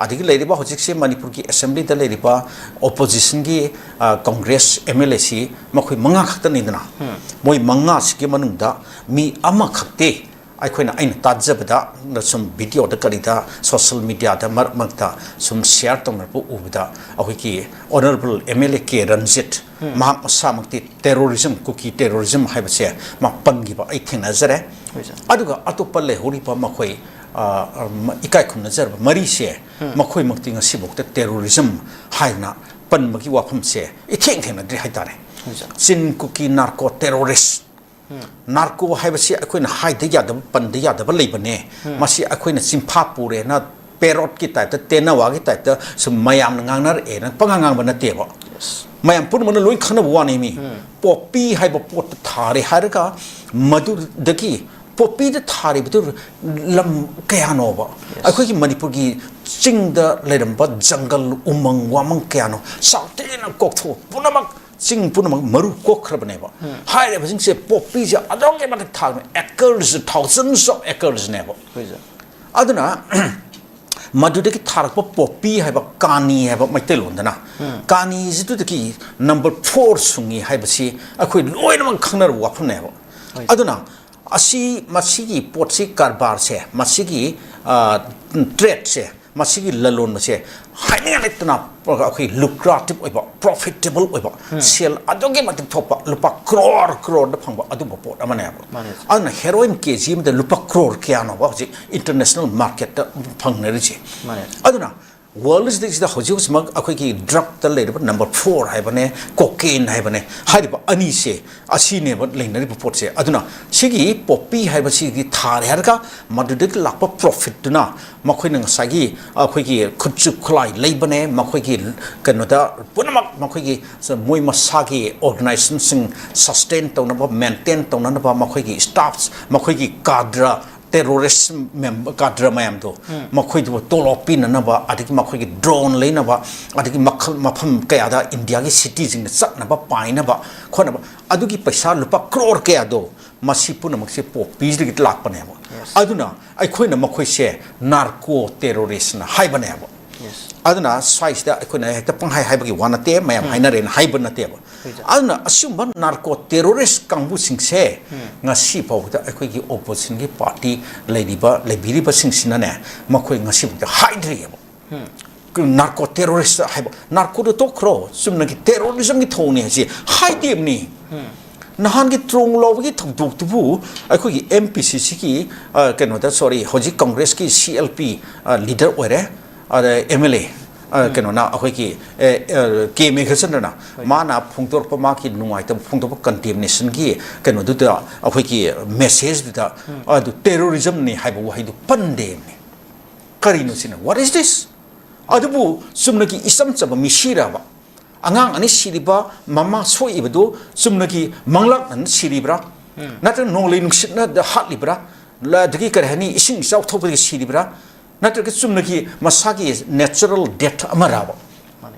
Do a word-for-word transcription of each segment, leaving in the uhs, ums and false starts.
ꯑꯗꯒꯤ ꯂꯩꯔꯤꯕ ꯍꯧꯖꯤꯛꯁꯦ ꯃꯅꯤꯄꯨꯔꯒꯤ ꯑꯦꯁꯦꯝꯕ꯭ꯂꯤꯗ ꯂꯩꯔꯤꯕ ꯑꯣꯄꯣꯖꯤꯁꯟꯒꯤ, ꯑ, ꯀꯪꯒ꯭ꯔꯦꯁ ꯑꯦꯝ ꯑꯦꯜ ꯑꯦꯁꯤ ꯃꯈꯣꯏ ꯃꯉꯥ ꯈꯛꯇꯅꯤꯗꯅ, ꯃꯣꯏ ꯃꯉꯥꯁꯤꯒꯤ ꯃꯅꯨꯡꯗ ꯃꯤ ꯑꯃꯈꯛꯇꯤ ꯑꯩꯈꯣꯏꯅ, ꯑꯩꯅ ꯇꯥꯖꯕꯗ, ꯁꯨꯝ ꯚꯤꯗꯤꯑꯣꯗ ꯀꯔꯤꯗ, ꯁꯣꯁꯤꯌꯦꯜ ꯃꯤꯗꯤꯌꯥꯗ ꯃꯔꯛ ꯃꯔꯛꯇ ꯁꯨꯝ ꯁꯤꯌꯥꯔ ꯇꯧꯅꯔꯛꯄ ꯎꯕꯗ, ꯑꯩꯈꯣꯏꯒꯤ honourable M L A K Ranjit, ꯃꯍꯥꯛ ꯃꯁꯥꯃꯛꯇꯤ ꯇꯦꯔꯣꯔꯤꯖꯝ, ꯀꯨꯀꯤ ꯇꯦꯔꯣꯔꯤꯖꯝ ꯍꯥꯏꯕꯁꯦ ꯃꯥ ꯄꯟꯈꯤꯕ ꯑꯩ ꯊꯦꯡꯅꯖꯔꯦ꯫ ꯑꯗꯨꯒ ꯑꯇꯣꯞꯄ ꯂꯩꯍꯧꯔꯤꯕ ꯃꯈꯣꯏ, ꯑ, ꯑ, ꯏꯀꯥꯏ ꯈꯨꯝꯅꯖꯔꯕ ꯃꯔꯤꯁꯦ, ꯃꯈꯣꯏꯃꯛꯇꯤ ꯉꯁꯤꯐꯥꯎꯗ ꯇꯦꯔꯣꯔꯤꯖꯝ ꯍꯥꯏꯅ ꯄꯟꯕꯒꯤ ꯋꯥꯐꯝꯁꯦ ꯏꯊꯦꯡ ꯊꯦꯡꯅꯗ꯭ꯔꯤ ꯍꯥꯏꯇꯥꯔꯦ꯫ ꯆꯤꯟ ꯀꯨꯀꯤ ꯅꯥꯔꯀꯣ ꯇꯦꯔꯣꯔꯤꯁ꯫ ꯅꯥꯔꯀꯣ ꯍꯥꯏꯕꯁꯤ ꯑꯩꯈꯣꯏꯅ ꯍꯥꯏꯗ ꯌꯥꯗꯕ, ꯄꯟꯗ ꯌꯥꯗꯕ ꯂꯩꯕꯅꯦ꯫ ꯃꯁꯤ ꯑꯩꯈꯣꯏꯅ ꯆꯤꯟꯐꯥ ꯄꯨꯔꯦꯅ, ꯄꯦꯔꯣꯠꯀꯤ ꯇꯥꯏꯞꯇ, ꯇꯦꯅꯋꯥꯒꯤ ꯇꯥꯏꯞꯇ ꯁꯨꯝ ꯃꯌꯥꯝꯅ ꯉꯥꯡꯅꯔꯛꯑꯦꯅ ꯄꯉꯥꯡ ꯉꯥꯡꯕ ꯅꯠꯇꯦꯕ꯫ ꯃꯌꯥꯝ ꯄꯨꯝꯅꯃꯛꯅ ꯂꯣꯏ ꯈꯪꯅꯕ ꯋꯥꯅꯤ ꯃꯤ꯫ ꯄꯣꯄꯤ ꯍꯥꯏꯕ ꯄꯣꯠꯇ ꯊꯥꯔꯦ ꯍꯥꯏꯔꯒ, ꯃꯗꯨꯗꯒꯤ ꯄꯣꯄꯤꯗ ꯊꯥꯔꯤꯕꯗꯨ ꯂꯝ ꯀꯌꯥꯅꯣꯕ? ꯑꯩꯈꯣꯏꯒꯤ ꯃꯅꯤꯄꯨꯔꯒꯤ ꯆꯤꯡꯗ ꯂꯩꯔꯝꯕ ꯖꯪꯒꯜ, ꯎꯃꯪ ꯋꯥꯃꯪ ꯀꯌꯥꯅꯣ ꯆꯥꯎꯇꯦꯅ ꯀꯣꯛꯊꯣꯛ ꯄꯨꯝꯅꯃꯛ, ꯆꯤꯡ ꯄꯨꯝꯅꯃꯛ ꯃꯔꯨ ꯀꯣꯛꯈ꯭ꯔꯕꯅꯦꯕ꯫ ꯍꯥꯏꯔꯤꯕꯁꯤꯡꯁꯦ ꯄꯣꯄꯤꯁꯦ ꯑꯗꯨꯛꯀꯤ ꯃꯇꯤꯛ ꯊꯥꯕꯅꯦ, acres, thousands of acresꯅꯦꯕ꯫ ꯑꯗꯨꯅ ꯃꯗꯨꯗꯒꯤ ꯊꯥꯔꯛꯄ ꯄꯣꯄꯤ ꯍꯥꯏꯕ, ꯀꯥꯅꯤ ꯍꯥꯏꯕ ꯃꯩꯇꯩꯂꯣꯟꯗꯅ, ꯀꯥꯅꯤꯁꯤꯗꯨꯗꯒꯤ ꯅꯝꯕꯔ ꯐꯣꯔ ꯁꯨꯡꯉꯤ ꯍꯥꯏꯕꯁꯤ ꯑꯩꯈꯣꯏ ꯂꯣꯏꯅꯃꯛ ꯈꯪꯅꯔꯕ ꯋꯥꯐꯝꯅꯦꯕ꯫ ꯑꯗꯨꯅ ꯑꯁꯤ, ꯃꯁꯤꯒꯤ ꯄꯣꯠꯁꯤ, ꯀꯔꯕꯥꯔꯁꯦ, ꯃꯁꯤꯒꯤ, ꯑ, ꯇ꯭ꯔꯦꯗꯁꯦ, ꯃꯁꯤꯒꯤ ꯂꯂꯣꯟꯕꯁꯦ ꯍꯥꯏꯅꯤꯡꯉꯥꯏ ꯂꯩꯇꯅ ꯑꯩꯈꯣꯏ ꯂꯨꯀ꯭ꯔꯥꯇꯤꯞ ꯑꯣꯏꯕ, ꯄ꯭ꯔꯣꯐꯤꯇꯦꯕꯜ ꯑꯣꯏꯕ, ꯁꯦꯜ ꯑꯗꯨꯛꯀꯤ ꯃꯇꯤꯛ ꯊꯣꯛꯄ, ꯂꯨꯄꯥ ꯀ꯭ꯔꯣꯔ ꯀ꯭ꯔꯣꯔꯗ ꯐꯪꯕ ꯑꯗꯨꯝꯕ ꯄꯣꯠ ꯑꯃꯅꯦꯕ꯫ ꯑꯗꯨꯅ ꯍꯦꯔꯣꯏꯟ ꯀꯦ ꯖꯤ ꯑꯃꯗ ꯂꯨꯄꯥ ꯀ꯭ꯔꯣꯔ ꯀꯌꯥꯅꯣꯕ ꯍꯧꯖꯤꯛ ꯏꯟꯇꯔꯅꯦꯁꯅꯦꯜ ꯃꯥꯔꯀꯦꯠꯇ ꯐꯪꯅꯔꯤꯁꯦ? ꯑꯗꯨꯅ ꯋꯥꯔꯜꯁꯤꯗ ꯍꯧꯖꯤꯛ ꯍꯧꯖꯤꯛꯃꯛ ꯑꯩꯈꯣꯏꯒꯤ ꯗ꯭ꯔꯛꯇ ꯂꯩꯔꯤꯕ ꯅꯝꯕꯔ ꯐꯣꯔ ꯍꯥꯏꯕꯅꯦ, ꯀꯣꯀꯦꯟ ꯍꯥꯏꯕꯅꯦ, ꯍꯥꯏꯔꯤꯕ ꯑꯅꯤꯁꯦ ꯑꯁꯤꯅꯦꯕ ꯂꯩꯅꯔꯤꯕ ꯄꯣꯠꯁꯦ꯫ ꯑꯗꯨꯅ ꯁꯤꯒꯤ ꯄꯣꯄꯤ ꯍꯥꯏꯕꯁꯤꯒꯤ ꯊꯥꯔꯦ ꯍꯥꯏꯔꯒ ꯃꯗꯨꯗꯒꯤ ꯂꯥꯛꯄ ꯄ꯭ꯔꯣꯐꯤꯠꯇꯨꯅ ꯃꯈꯣꯏꯅ ꯉꯁꯥꯏꯒꯤ ꯑꯩꯈꯣꯏꯒꯤ ꯈꯨꯠꯁꯨ ꯈꯨꯠꯂꯥꯏ ꯂꯩꯕꯅꯦ, ꯃꯈꯣꯏꯒꯤ ꯀꯩꯅꯣꯗ ꯄꯨꯝꯅꯃꯛ ꯃꯈꯣꯏꯒꯤ ꯃꯣꯏ ꯃꯁꯥꯒꯤ ꯑꯣꯔꯒꯅꯥꯏꯖꯦꯁꯟꯁꯤꯡ ꯁꯁꯇꯦꯟ ꯇꯧꯅꯕ, ꯃꯦꯟꯇꯦꯟ ꯇꯧꯅꯅꯕ, ꯃꯈꯣꯏꯒꯤ ꯁ꯭ꯇꯥꯐꯁ, ꯃꯈꯣꯏꯒꯤ ꯀꯥꯗ꯭ꯔ, ꯇꯦꯔꯣꯔꯤꯁ ꯃꯦꯝ-, ꯀꯥꯗ꯭ꯔ ꯃꯌꯥꯝꯗꯣ, ꯃꯈꯣꯏꯗꯨꯕꯨ ꯇꯣꯂꯣꯞ ꯄꯤꯅꯅꯕ, ꯑꯗꯒꯤ ꯃꯈꯣꯏꯒꯤ ꯗ꯭ꯔꯣꯟ ꯂꯩꯅꯕ, ꯑꯗꯒꯤ ꯃꯈꯜ, ꯃꯐꯝ ꯀꯌꯥꯗ ꯏꯟꯗꯤꯌꯥꯒꯤ ꯁꯤꯇꯤꯁꯤꯡꯗ ꯆꯠꯅꯕ, ꯄꯥꯏꯅꯕ ꯈꯣꯠꯅꯕ, ꯑꯗꯨꯒꯤ ꯄꯩꯁꯥ ꯂꯨꯄꯥ ꯀ꯭ꯔꯣꯔ ꯀꯌꯥꯗꯣ ꯃꯁꯤ ꯄꯨꯝꯅꯃꯛꯁꯦ ꯄꯣꯄꯤꯁꯤꯗꯒꯤ ꯂꯥꯛꯄꯅꯦꯕ꯫ ꯑꯗꯨꯅ ꯑꯩꯈꯣꯏꯅ ꯃꯈꯣꯏꯁꯦ ꯅꯥꯔꯀꯣ ꯇꯦꯔꯣꯔꯤꯁꯅ ꯍꯥꯏꯕꯅꯦꯕ꯫ ꯑꯗꯨꯅ ꯁ꯭ꯋꯥꯏꯁꯤꯗ ꯑꯩꯈꯣꯏꯅ ꯍꯦꯛꯇ ꯄꯪꯍꯥꯏ ꯍꯥꯏꯕꯒꯤ ꯋꯥ ꯅꯠꯇꯦ, ꯃꯌꯥꯝ ꯍꯥꯏꯅꯔꯦꯅ ꯍꯥꯏꯕ ꯅꯠꯇꯦꯕ꯫ ꯑꯗꯨꯅ ꯑꯁꯤꯒꯨꯝꯕ ꯅꯥꯔꯀꯣ ꯇꯦꯔꯣꯔꯤꯁ ꯀꯥꯡꯕꯨꯁꯤꯡꯁꯦ ꯉꯁꯤ ꯐꯥꯎꯕꯗ ꯑꯩꯈꯣꯏꯒꯤ ꯑꯣꯄꯣꯖꯤꯁꯟꯒꯤ ꯄꯥꯔꯇꯤ ꯂꯩꯔꯤꯕ, ꯂꯩꯕꯤꯔꯤꯕꯁꯤꯡꯁꯤꯅꯅꯦ, ꯃꯈꯣꯏ ꯉꯁꯤ ꯐꯥꯎꯗ ꯍꯥꯏꯗ꯭ꯔꯤꯑꯕ꯫ ꯅꯥꯔꯀꯣ ꯇꯦꯔꯣꯔꯤꯁ ꯍꯥꯏꯕ, ꯅꯥꯔꯀꯣꯗ ꯇꯣꯛꯈ꯭ꯔꯣ, ꯆꯨꯝꯅꯒꯤ ꯇꯦꯔꯣꯔꯤꯖꯝꯒꯤ ꯊꯧꯑꯣꯡꯅꯤ ꯍꯥꯏꯁꯤ ꯍꯥꯏꯗꯦꯕꯅꯤ꯫ ꯅꯍꯥꯟꯒꯤ ꯇ꯭ꯔꯣꯡ ꯂꯥꯎꯕꯒꯤ ꯊꯧꯗꯣꯛꯇꯨꯕꯨ ꯑꯩꯈꯣꯏꯒꯤ ꯑꯦꯝ ꯄꯤ ꯁꯤ ꯁꯤꯒꯤ, ꯑ, ꯀꯩꯅꯣꯗ, ꯁꯣꯔꯤ, ꯍꯧꯖꯤꯛ ꯀꯪꯒ꯭ꯔꯦꯁꯀꯤ ꯁꯤ ꯑꯦꯜ ꯄꯤ, ꯑ, ꯂꯤꯗꯔ ꯑꯣꯏꯔꯦ, ꯑꯗ ꯑꯦꯝ ꯑꯦꯜ ꯑꯦ, ꯑ, ꯀꯩꯅꯣꯅ, ꯑꯩꯈꯣꯏꯒꯤ, ꯑꯦ, ꯑ, ꯀꯦ ꯃꯦꯘꯆꯟꯗ꯭ꯔꯅ ꯃꯥꯅ ꯐꯣꯡꯗꯣꯔꯛꯄ, ꯃꯥꯒꯤ ꯅꯨꯡꯉꯥꯏꯇꯕ ꯐꯣꯡꯗꯣꯛꯄ ꯀꯟꯗꯦꯝꯅꯦꯁꯟꯒꯤ ꯀꯩꯅꯣꯗꯨꯗ, ꯑꯩꯈꯣꯏꯒꯤ ꯃꯦꯁꯦꯖꯇꯨꯗ ꯑꯗꯨ ꯇꯦꯔꯣꯔꯤꯖꯝꯅꯤ ꯍꯥꯏꯕ ꯋꯥꯍꯩꯗꯨ ꯄꯟꯗꯦꯕꯅꯤ꯫ ꯀꯔꯤꯅꯣ ꯁꯤꯅ? What is this? ꯑꯗꯨꯕꯨ ꯆꯨꯝꯅꯒꯤ ꯏꯆꯝ ꯆꯝꯕ ꯃꯤꯁꯤꯔꯕ? ꯑꯉꯥꯡ ꯑꯅꯤ ꯁꯤꯔꯤꯕ, ꯃꯃꯥ ꯁꯣꯛꯏꯕꯗꯨ ꯆꯨꯝꯅꯒꯤ ꯃꯪꯂꯥꯛꯅꯅ ꯁꯤꯔꯤꯕ꯭ꯔꯥ? ꯅꯠꯇ꯭ꯔꯒ ꯅꯣꯡꯂꯩ ꯅꯨꯡꯁꯤꯠꯅ ꯍꯥꯠꯂꯤꯕ꯭ꯔꯥ? ꯂ-, ꯑꯗꯒꯤ ꯀꯔꯤ ꯍꯥꯏꯅꯤ, ꯏꯁꯤꯡ ꯏꯆꯥꯎ ꯊꯣꯛꯄꯗꯒꯤ ꯁꯤꯔꯤꯕ꯭ꯔꯥ? ꯅꯠꯇ꯭ꯔꯒ ꯆꯨꯝꯅꯒꯤ ꯃꯁꯥꯒꯤ natural death ꯑꯃꯔꯕ?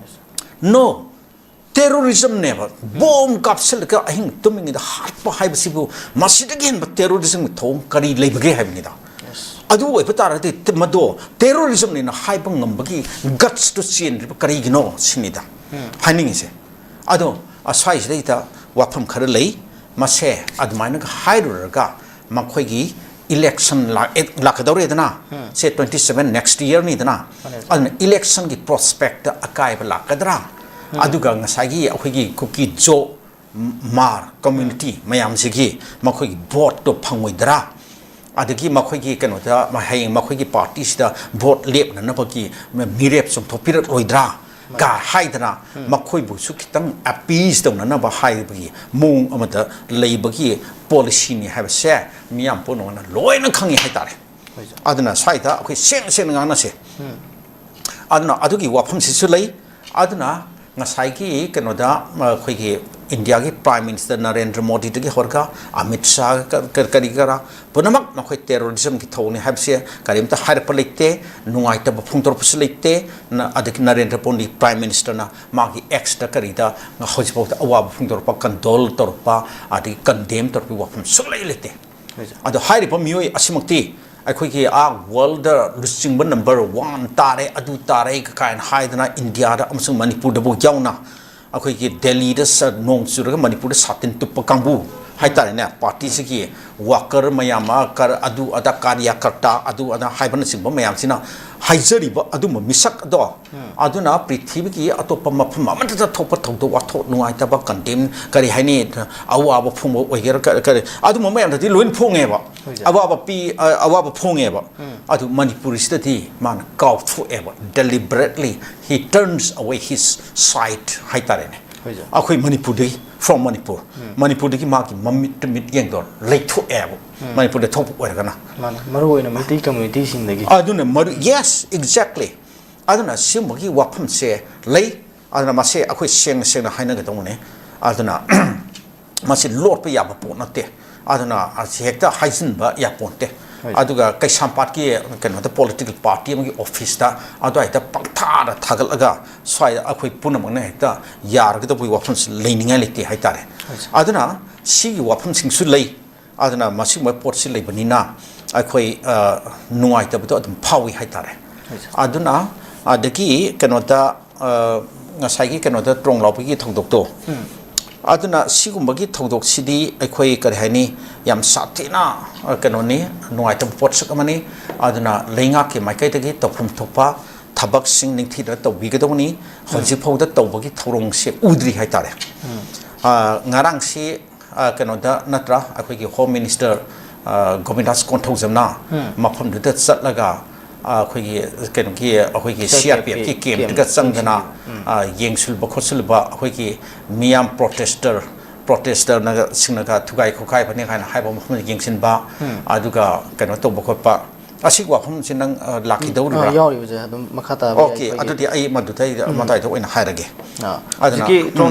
No. ꯇꯦꯔꯣꯔꯤꯖꯝꯅꯦꯕ꯫ ꯕꯣꯝ ꯀꯥꯞꯁꯤꯜꯂꯒ ꯑꯍꯤꯡ ꯇꯨꯝꯃꯤꯉꯩꯗ ꯍꯥꯠꯄ ꯍꯥꯏꯕꯁꯤꯕꯨ ꯃꯁꯤꯗꯒꯤ ꯍꯦꯟꯕ ꯇꯦꯔꯣꯔꯤꯖꯝꯒꯤ ꯊꯧꯑꯣꯡ ꯀꯔꯤ ꯂꯩꯕꯒꯦ ꯍꯥꯏꯕꯅꯤꯗ꯫ ꯑꯗꯨ ꯑꯣꯏꯕ ꯇꯥꯔꯒꯗꯤ ꯇ-, ꯃꯗꯣ ꯇꯦꯔꯣꯔꯤꯖꯝꯅꯦꯅ ꯍꯥꯏꯕ ꯉꯝꯕꯒꯤ ꯒꯠꯁꯇꯨ ꯆꯦꯟꯗ꯭ꯔꯤꯕ ꯀꯔꯤꯒꯤꯅꯣ ꯁꯤꯅꯤꯗ ꯍꯥꯏꯅꯤꯡꯉꯤꯁꯦ꯫ ꯑꯗꯣ, ꯑ, ꯁ꯭ꯋꯥꯏꯁꯤꯗꯩꯗ ꯋꯥꯐꯝ ꯈꯔ ꯂꯩ꯫ ꯃꯁꯦ ꯑꯗꯨꯃꯥꯏꯅꯒ ꯍꯥꯏꯔꯨꯔꯒ ꯃꯈꯣꯏꯒꯤ election ꯂꯥꯛ-, ꯑꯦ, ꯂꯥꯛꯀꯗꯧꯔꯦꯗꯅ, ꯁꯦ twenty seven next yearꯅꯤꯗꯅ, ꯑꯗꯨꯅ electionꯒꯤ prospectꯇ ꯑꯀꯥꯏꯕ ꯂꯥꯛꯀꯗ꯭ꯔꯥ? ꯑꯗꯨꯒ ꯉꯁꯥꯏꯒꯤ ꯑꯩꯈꯣꯏꯒꯤ ꯀꯨꯀꯤ ꯖꯣ ꯃꯥꯔ community ꯃꯌꯥꯝꯁꯤꯒꯤ ꯃꯈꯣꯏꯒꯤ voteꯇꯣ ꯐꯪꯉꯣꯏꯗ꯭ꯔꯥ? ꯑꯗꯒꯤ ꯃꯈꯣꯏꯒꯤ ꯀꯩꯅꯣꯗ, ꯍꯌꯦꯡ ꯃꯈꯣꯏꯒꯤ ꯄꯥꯔꯇꯤꯁꯤꯗ vote ꯂꯦꯞꯅꯅꯕꯒꯤ ꯃꯤꯔꯦꯞ ꯆꯨꯝꯊꯣꯛꯄꯤꯔꯛꯂꯣꯏꯗ꯭ꯔꯥ? ꯀ ꯍꯥꯏꯗꯅ ꯃꯈꯣꯏꯕꯨꯁꯨ ꯈꯤꯇꯪ appease ꯇꯧꯅꯅꯕ ꯍꯥꯏꯕꯒꯤ ꯃꯑꯣꯡ ꯑꯃꯗ ꯂꯩꯕꯒꯤ policyꯅꯤ ꯍꯥꯏꯕꯁꯦ ꯃꯤꯌꯥꯝ ꯄꯨꯝꯅꯃꯛꯅ ꯂꯣꯏꯅ ꯈꯪꯉꯤ ꯍꯥꯏꯇꯥꯔꯦ꯫ ꯑꯗꯨꯅ ꯁ꯭ꯋꯥꯏꯗ ꯑꯩꯈꯣꯏ ꯁꯦꯡ ꯁꯦꯡꯅ ꯉꯥꯡꯅꯁꯦ꯫ ꯑꯗꯨꯅ ꯑꯗꯨꯒꯤ ꯋꯥꯐꯝꯁꯤꯁꯨ ꯂꯩ꯫ ꯑꯗꯨꯅ ꯉꯁꯥꯏꯒꯤ ꯀꯩꯅꯣꯗ, ꯑꯩꯈꯣꯏꯒꯤ ꯏꯟꯗꯤꯌꯥꯒꯤ Prime Minister ꯅꯔꯦꯟꯗ꯭ꯔ ꯃꯣꯗꯤꯗꯒꯤ ꯍꯧꯔꯒ ꯑꯃꯤꯠ ꯁꯥꯍ ꯀ-, ꯀ-, ꯀꯔꯤ ꯀꯔꯥ ꯄꯨꯝꯅꯃꯛ ꯃꯈꯣꯏ terrorismꯒꯤ ꯊꯧꯑꯣꯡꯅꯤ ꯍꯥꯏꯕꯁꯦ ꯀꯔꯤꯝꯇ ꯍꯥꯏꯔꯛꯄ ꯂꯩꯇꯦ, ꯅꯨꯡꯉꯥꯏꯇꯕ ꯐꯣꯡꯗꯣꯔꯛꯄꯁꯨ ꯂꯩꯇꯦ꯫ ꯅ-, ꯑꯗꯒꯤ ꯅꯔꯦꯟꯗ꯭ꯔ ꯃꯣꯗꯤ Prime Ministerꯅ ꯃꯥꯒꯤ Xꯇ ꯀꯔꯤꯗ ꯍꯧꯖꯤꯛꯐꯥꯎꯗ ꯑꯋꯥꯕ ꯐꯣꯡꯗꯣꯔꯛꯄ, condole ꯇꯧꯔꯛꯄ, ꯑꯗꯒꯤ condemn ꯇꯧꯔꯛꯄꯒꯤ ꯋꯥꯐꯝ ꯁꯨꯡꯂꯩ ꯂꯩꯇꯦ꯫ ꯑꯗꯣ ꯍꯥꯏꯔꯤꯕ ꯃꯤꯑꯣꯏ ꯑꯁꯤꯃꯛꯇꯤ ꯑꯩꯈꯣꯏꯒꯤ ꯑꯥ ꯋꯥꯔꯜꯗ ꯂꯨꯆꯤꯡꯕ ꯅꯝꯕꯔ ꯋꯥꯟ ꯇꯥꯔꯦ, ꯑꯗꯨ ꯇꯥꯔꯦ ꯀꯥꯏꯅ ꯍꯥꯏꯗꯅ ꯏꯟꯗꯤꯌꯥꯗ ꯑꯃꯁꯨꯡ ꯃꯅꯤꯄꯨꯔꯗꯕꯨ ꯌꯥꯎꯅ ꯑꯩꯈꯣꯏꯒꯤ ꯗꯦꯜꯂꯤꯗ ꯁ-, ꯅꯣꯡ ꯆꯨꯔꯒ ꯃꯅꯤꯄꯨꯔꯗ ꯁꯥꯇꯤꯟ ꯇꯨꯞꯄ ꯀꯥꯡꯕꯨ ꯍꯥꯏꯇꯥꯔꯦꯅꯦ, ꯄꯥꯔꯇꯤꯁꯤꯒꯤ ꯋꯥꯀꯔ ꯃꯌꯥꯝ ꯑꯃ, ꯀꯔ-, ꯑꯗꯨ ꯑꯗꯥ, ꯀꯥꯔꯤꯌꯥꯀꯔꯇꯥ ꯑꯗꯨ ꯑꯗꯥ ꯍꯥꯏꯕꯅꯆꯤꯡꯕ ꯃꯌꯥꯝꯁꯤꯅ ꯍꯥꯏꯖꯔꯤꯕ ꯑꯗꯨꯝꯕ ꯃꯤꯁꯛ ꯑꯗꯣ, ꯑꯗꯨꯅ ꯄ꯭ꯔꯤꯊꯤꯕꯤꯒꯤ ꯑꯇꯣꯞꯄ ꯃꯐꯝ ꯑꯃꯠꯇꯗ ꯊꯣꯛꯄ ꯊꯧꯗꯣꯛ ꯋꯥꯊꯣꯛ, ꯅꯨꯡꯉꯥꯏꯇꯕ, ꯀꯟꯗꯦꯝ, ꯀꯔꯤ ꯍꯥꯏꯅꯤ, ꯑꯋꯥꯕ ꯐꯣꯡꯕ ꯑꯣꯏꯒꯦꯔꯥ, ꯀꯔꯤ, ꯀꯔꯤ, ꯑꯗꯨꯝꯕ ꯃꯌꯥꯝꯗꯨꯗꯤ ꯂꯣꯏꯅ ꯐꯣꯡꯉꯦꯕ꯫ ꯍꯣꯏ, ꯁꯥꯔ꯫ ꯑꯋꯥꯕ ꯄꯤ-, ꯑ-, ꯑꯋꯥꯕ ꯐꯣꯡꯉꯦꯕ꯫ ꯑꯗꯨ ꯃꯅꯤꯄꯨꯔꯁꯤꯗꯗꯤ ꯃꯥꯅ ꯀꯥꯎꯊꯣꯛꯑꯦꯕ, deliberately he turns away his side ꯍꯥꯏꯇꯥꯔꯦꯅꯦ꯫ ꯍꯣꯏ, ꯁꯥꯔ꯫ ꯑꯩꯈꯣꯏ ꯃꯅꯤꯄꯨꯔꯗꯒꯤ, from ꯃꯅꯤꯄꯨꯔ, ꯃꯅꯤꯄꯨꯔꯗꯒꯤ ꯃꯥꯒꯤ ꯃꯃꯤꯠ ꯇꯨ ꯃꯤꯠ ꯌꯦꯡꯗꯣ ꯂꯩꯊꯣꯛꯑꯦꯕ, ꯃꯅꯤꯄꯨꯔꯗ ꯊꯣꯛꯄ ꯑꯣꯏꯔꯒꯅ꯫ ꯃꯥꯅꯦ, ꯃꯔꯨ ꯑꯣꯏꯅ ꯃꯩꯇꯩ communityꯁꯤꯡꯗꯒꯤ꯫ ꯑꯗꯨꯅ ꯃꯔꯨ, yes, exactly꯫ ꯑꯗꯨꯅ ꯁꯤꯒꯨꯝꯕꯒꯤ ꯋꯥꯐꯝꯁꯦ ꯂꯩ꯫ ꯑꯗꯨꯅ ꯃꯁꯦ ꯑꯩꯈꯣꯏ ꯁꯦꯡꯅ ꯁꯦꯡꯅ ꯍꯥꯏꯅꯒꯗꯧꯕꯅꯤ꯫ ꯑꯗꯨꯅ ꯃꯁꯤ ꯂꯣꯠꯄ ꯌꯥꯕ ꯄꯣꯠ ꯅꯠꯇꯦ꯫ ꯑꯗꯨꯅ ꯑꯁꯤ ꯍꯦꯛꯇ ꯍꯥꯏꯖꯤꯟꯕ ꯌꯥꯄꯣꯟꯇꯦ꯫ ꯍꯣꯏ꯫ ꯑꯗꯨꯒ ꯀꯩꯁꯥꯝꯄꯥꯠꯀꯤ ꯀꯩꯅꯣꯗ political party ꯑꯃꯒꯤ officeꯇ ꯑꯗꯨꯋꯥꯏꯗ ꯄꯪꯊꯥꯗ ꯊꯥꯒꯠꯂꯒ ꯁ꯭ꯋꯥꯏꯗ ꯑꯩꯈꯣꯏ ꯄꯨꯝꯅꯃꯛꯅ ꯍꯦꯛꯇ ꯌꯥꯔꯒꯗꯧꯕꯒꯤ ꯋꯥꯐꯝꯁꯤ ꯂꯩꯅꯤꯡꯉꯥꯏ ꯂꯩꯇꯦ ꯍꯥꯏꯇꯥꯔꯦ꯫ ꯍꯣꯏ, ꯁꯥꯔ꯫ ꯑꯗꯨꯅ ꯁꯤꯒꯤ ꯋꯥꯐꯝꯁꯤꯡꯁꯨ ꯂꯩ꯫ ꯑꯗꯨꯅ ꯃꯁꯤꯒꯨꯝꯕ ꯄꯣꯠꯁꯤ ꯂꯩꯕꯅꯤꯅ ꯑꯩꯈꯣꯏ, ꯑ, ꯅꯨꯡꯉꯥꯏꯇꯕꯗꯣ ꯑꯗꯨꯝ ꯐꯥꯎꯏ ꯍꯥꯏꯇꯥꯔꯦ꯫ ꯍꯣꯏ, ꯁꯥꯔ꯫ ꯑꯗꯨꯅ ꯑꯗꯒꯤ ꯀꯩꯅꯣꯗ, ꯑ, ꯉꯁꯥꯏꯒꯤ ꯀꯩꯅꯣꯗ ꯇ꯭ꯔꯣꯡ ꯂꯥꯎꯕꯒꯤ ꯊꯧꯗꯣꯛꯇꯣ, ꯎꯝ꯫ ꯑꯗꯨꯅ ꯁꯤꯒꯨꯝꯕꯒꯤ ꯊꯧꯗꯣꯛꯁꯤꯗꯤ ꯑꯩꯈꯣꯏ ꯀꯔꯤ ꯍꯥꯏꯅꯤ, ꯌꯥꯝ ꯁꯥꯊꯤꯅ, ꯑ, ꯀꯩꯅꯣꯅꯤ, ꯅꯨꯡꯉꯥꯏꯇꯕ ꯄꯣꯠꯁꯛ ꯑꯃꯅꯤ꯫ ꯑꯗꯨꯅ ꯂꯩꯉꯥꯛꯀꯤ ꯃꯥꯏꯀꯩꯗꯒꯤ ꯇꯧꯐꯝ ꯊꯣꯛꯄ ꯊꯕꯛꯁꯤꯡ ꯅꯤꯡꯊꯤꯅ ꯇꯧꯕꯤꯒꯗꯧꯕꯅꯤ꯫ ꯎꯝ꯫ ꯍꯧꯖꯤꯛ ꯐꯥꯎꯗ ꯇꯧꯕꯒꯤ ꯊꯧꯔꯣꯡꯁꯦ ꯎꯗ꯭ꯔꯤ ꯍꯥꯏꯇꯥꯔꯦ꯫ ꯎꯝ꯫ ꯑ, ꯉꯔꯥꯡꯁꯤ ꯑ, ꯀꯩꯅꯣꯗ ꯅꯠꯇ꯭ꯔꯥ, ꯑꯩꯈꯣꯏꯒꯤ Home Minister, ꯑ, ꯒꯣꯕꯤꯟꯗꯥꯁ ꯀꯣꯟꯊꯧꯖꯝꯅ ꯎꯝ꯫ ꯃꯐꯝꯗꯨꯗ ꯆꯠꯂꯒ, ꯑ, ꯑꯩꯈꯣꯏꯒꯤ ꯀꯩꯅꯣꯒꯤ, ꯑꯩꯈꯣꯏꯒꯤ CRPFꯀꯤ CRPFꯀꯤ campꯇꯒ campꯇ ꯆꯪꯗꯅ, ꯌꯦꯡꯁꯤꯟꯕꯤꯕ꯫ ꯎꯝ꯫ ꯑ, ꯌꯦꯡꯁꯤꯜꯂꯨꯕ ꯈꯣꯠꯆꯤꯜꯂꯨꯕ, ꯑꯩꯈꯣꯏꯒꯤ ꯃꯤꯌꯥꯝ protester, protesterꯅꯒ ꯁꯤꯡꯅꯒ ꯊꯨꯒꯥꯏ ꯈꯣꯠꯈꯥꯏꯕꯅꯤ ꯍꯥꯏꯅ ꯍꯥꯏꯕ ꯃꯐꯝꯗ ꯌꯦꯡꯁꯤꯟꯕ, ꯎꯝ꯫ ꯑꯗꯨꯒ ꯀꯩꯅꯣ ꯇꯧꯕ ꯈꯣꯠꯄ, ꯑꯁꯤꯒꯤ ꯋꯥꯐꯝꯁꯤ ꯅꯪ, ꯑ, ꯂꯥꯛꯈꯤꯗꯧꯔꯤꯕ꯭ꯔꯥ? ꯑ, ꯌꯥꯎꯔꯤꯕꯁꯦ ꯑꯗꯨꯝ ꯃꯈꯥ ꯇꯥꯕ ꯑꯣꯀꯦ, ꯑꯩꯈꯣꯏꯒꯤ ꯑꯗꯨꯗꯤ ꯑꯩ ꯃꯗꯨꯗ ꯑꯩ ꯎꯝ꯫ ꯃꯇꯥꯏꯗ ꯑꯣꯏꯅ ꯍꯥꯏꯔꯒꯦ꯫ ꯑ, ꯑꯗꯨꯅ, ꯍꯧꯖꯤꯛꯀꯤ ꯎꯝ꯫